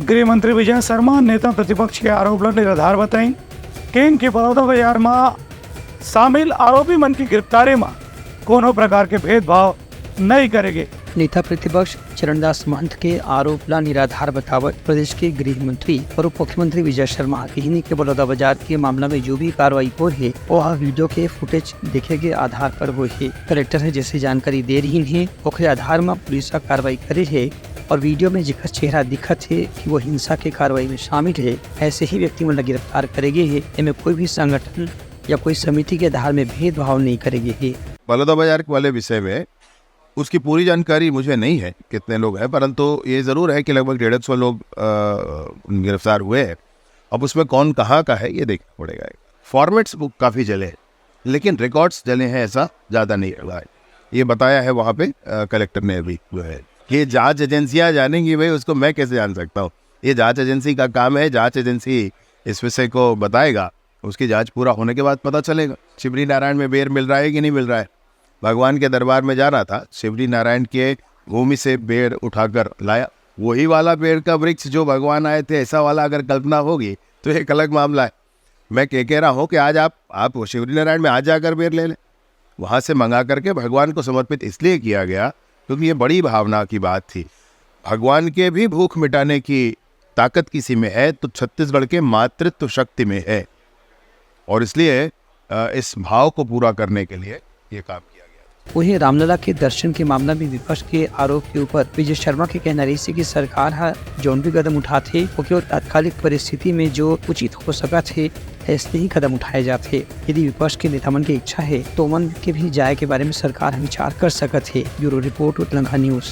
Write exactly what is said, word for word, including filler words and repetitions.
गृह मंत्री विजय शर्मा नेता प्रतिपक्ष के आरोप ल निराधार बताइन। केन के बलौदा बाजार म शामिल आरोपी मन की गिरफ्तारी म कोनो प्रकार के भेदभाव नहीं करे गे। नेता प्रतिपक्ष चरणदास महंत के आरोप ला निराधार बतावत प्रदेश के गृह मंत्री और उप मुख्यमंत्री विजय शर्मा कहिन कि बलौदा बाजार के मामला में जो भी कार्रवाई होय हे, वो ह वीडियो के फुटेज देखे के आधार पर होय हे। कलेक्टर ह जैसे जानकारी दे रहिन हे, ओखरे आधार म पुलिस ह कार्रवाई करे हे और वीडियो में जेकर चेहरा दिखत हे कि वो हिंसा के कार्रवाई में शामिल हे, ऐसे ही व्यक्ति मन ला गिरफ्तार करे गे हे। एमे कोई भी संगठन या कोई समिति के आधार में भेदभाव नहीं करे गे हे। बलौदा बाजार वाले विषय में उसकी पूरी जानकारी मुझे नहीं है कितने लोग हैं, परंतु ये ज़रूर है कि लगभग डेढ़ सौ लोग, अ, गिरफ्तार हुए हैं। अब उसमें कौन कहाँ का है, ये देखना पड़ेगा। फॉर्मेट्स वो काफ़ी जले हैं, लेकिन रिकॉर्ड्स जले हैं, ऐसा ज़्यादा नहीं हुआ है। ये बताया है वहाँ पे, अ, कलेक्टर ने अभी जो है। ये जांच एजेंसियां जानेंगी भाई, उसको मैं कैसे जान सकता हूँ? ये जांच एजेंसी का काम है, जांच एजेंसी इस विषय को बताएगा, उसकी जांच पूरा होने के बाद पता चलेगा शिवरी नारायण में बेर मिल रहा है कि नहीं मिल रहा है। भगवान के दरबार में जाना था, शिवरी नारायण के भूमि से बेर उठाकर लाया, वही वाला बेर का वृक्ष जो भगवान आए थे, ऐसा वाला अगर कल्पना होगी तो एक अलग मामला है। मैं कह कह रहा हूँ कि आज आप आप शिवरी नारायण में आज जाकर बेर ले लें, वहाँ से मंगा करके भगवान को समर्पित इसलिए किया गया क्योंकि ये बड़ी भावना की बात थी। भगवान के भी भूख मिटाने की ताकत किसी में है तो छत्तीसगढ़ के मातृत्व शक्ति में है, और इसलिए, अ, इस भाव को पूरा करने के लिए ये काम किया गया। वहीं रामलला के दर्शन के मामला में विपक्ष के आरोप के ऊपर विजय शर्मा के कहना रहिस कि सरकार ह जौन भी कदम उठाथे, ओके वो तात्कालिक परिस्थिति में जो उचित हो सकत हे, ऐसने ही कदम उठाए जाथे। यदि विपक्ष के नेता मन के इच्छा हे, तो ओमन के भी जाए के बारे में सरकार ह विचार कर सकत हे। Bureau report, Utlangha news.